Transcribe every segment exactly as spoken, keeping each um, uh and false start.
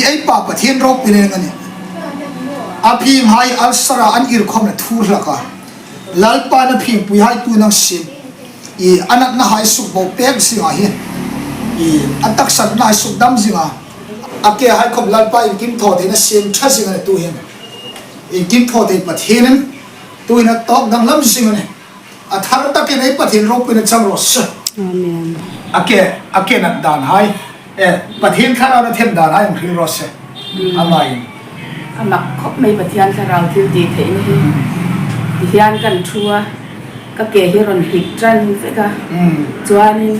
Ei Pa Pathien ropuina a nih. A phing hai ulcer-a an ir khawmna thu hlak a. Lalpa'n a phingpui hai tu nang sin. I a natna hai suk bo pek zing a hi. I a taksa natna hai suk dam zing a. A ke hai khawm Lalpa inkim thaw theina siem ṭha zing a ni tu hin. Inkim thaw thei Pathienin tu hin a tawk danglam zing a nih. A thar takin ei Pathien ropuina chang raw se. Amen. A ke, a ke nat dan hai. Eh, Pathien Thlarau a them dan hai hung hril raw se. Mm. Amain. A mak khawp mai Pathien Thlarau thil ti theina hi. Ti hian kan thu a, ka ke hi rawn hik ṭan vek a. Mm. Chuanin,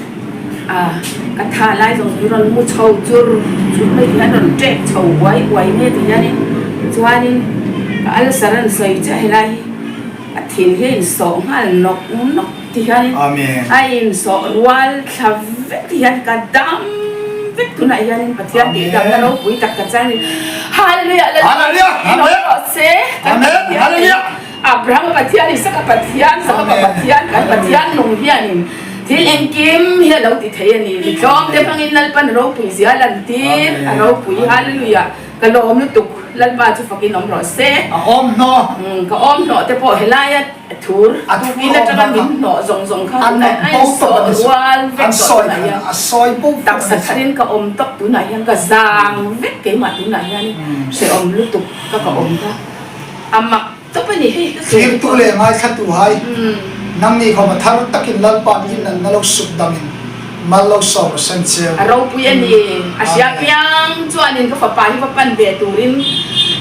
a, ka tha lai zawng hi rawn mu chho chur, chur mai ti hian rawn ṭek chho uai uai nge ti hianin. Chuanin, ka ulcer an sawi che helai hi. Ka thin hi a insawh nghal nawk nawk ti hianin. Amen. A insawh rual thla vek ti hian ka dam vek tunah hianin Pathian tih damna ropui tak ka chang. Hallelujah, Lal Hallelujah. Amen. Amen. Hallelujah. Abraham Pathian, Isaka Pathian, Jakoba Amen. Pathian, kan Pathian nung hianin. Thil engkim hi a lo ti thei a ni. Mi tlawmte hmangin Lalpan ropui zia a lantir, a ropui. Amen. Hallelujah. Ka lawm lutuk, Lalpa chu fakin awm rawh se. A awm hnawh. Mm, ka awm hnawh te pawh helaia thur. A thur tukin aṭanga min hnawh zawng zawng kha a nawk bo tawk a ni. An sawi rual vek tawh tunah hian. A sawi bo tawk a ni. Taksa tharin ka awm tawk tunah hian ka zang vek keimah tunah hian. Mm. Se awm lutuk ka ka awm ta. A mak tawp a ni hei, ka sawi. Thlirtu le ngaithlatuhai. Mm. Nangni khawm a thar takin Lalpan in natna lo suk damin mal lo sawm rawh se cheu. A ropui a ni. Mm. A hria piang chuanin ka fapa hi va pan ve turin,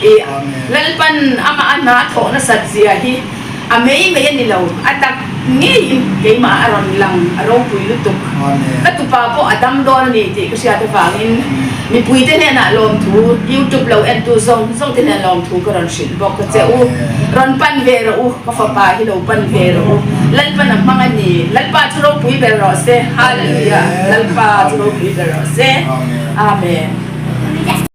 e, Amen. Lalpan ama a hna thawh nasat zia hi a mei mei a ni lo. A tak ngeiin keimah a rawn lang, a ropui lutuk. Amen. Ka tupa pawh a dam dawn a ni tih ka hriat avangin, mm, mipuite hnenah lawmthu, YouTube lo entu zawng zawng te hnen lawmthu ka rawn hrilh bawk ka che u. Amen. Rawn pan ve rawh u, ka fapa hi lo pan ve rawh u. Lalpan a hmang a ni. Lalpa chu ropui ber rawh se. Hallelujah. Amen. Lalpa chu ropui ber rawh se. Amen. Amen.